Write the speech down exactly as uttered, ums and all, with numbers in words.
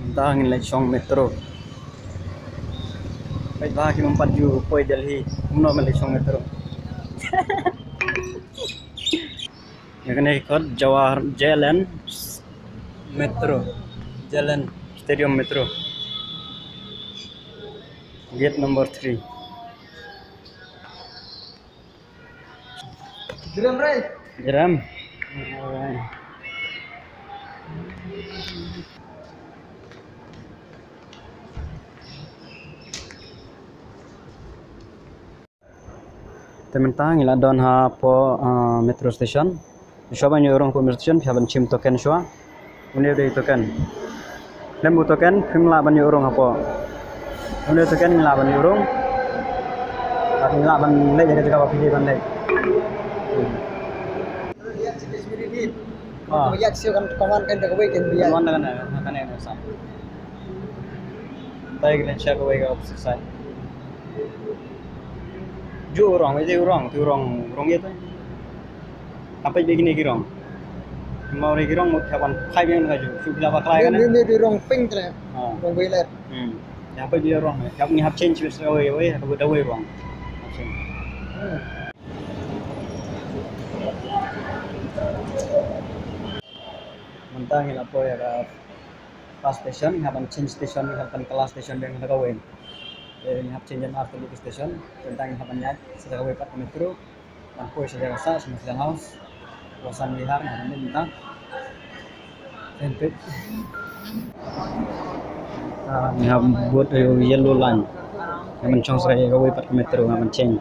Mynta ngin leit shong metro. Peit ba ki bym pat ju poi Delhi, kumno men leit shong metro. Ïa kane ki khot Jawahar, J L N Metro, J L N Stadium Metro. Gate number three. Jrem re. Jrem. Te mynta ngi la don hapoh, ah, metro station. Shuwa ban ïoh rung hapoh metro station, phi hap ban shim token shuwa. Une u dei token. Lem u token, phim lah ban ïoh rung hapoh. Une u token ngi lah ban ïoh rung. Bad ngi lah ban leit ïa ka jaka ba phi dei ban leit. Ah. Wan da kane, kane, kane, sa. Tai ki lynshop kawei ka opposite side. Ju rong, ïa u rong, tu rong, rong ïa tu. Hapdeng kine ki rong. Mo re ki rong mut ka ban phai biang ka ju. Shu phi la ba klai kane. Ni, ni, ni rong pink tu. Ah. Rong violet. Hmm. Hapdeng ki rong. Hap ni hap change beit kawei, kawei, hap da kawei rong. Hap change. Hmm. Mynta ngi la poi ïa ka first station, ngi hap ban change station, ngi hap ban kylla station biang da kawei. Te ngi hap change ïa ar tylli ki station, mynta ngi hap ban ïaid sha kawei pat ka metro. Ban poi sha jaka sah, sha Muslim House. Wasan Vihar, ngi hap ban leit mynta. Sempit. Ah, ngi hap bud ïa u yellow line. Ngi hap ban shong sha kawei pat ka metro, ngi hap ban change.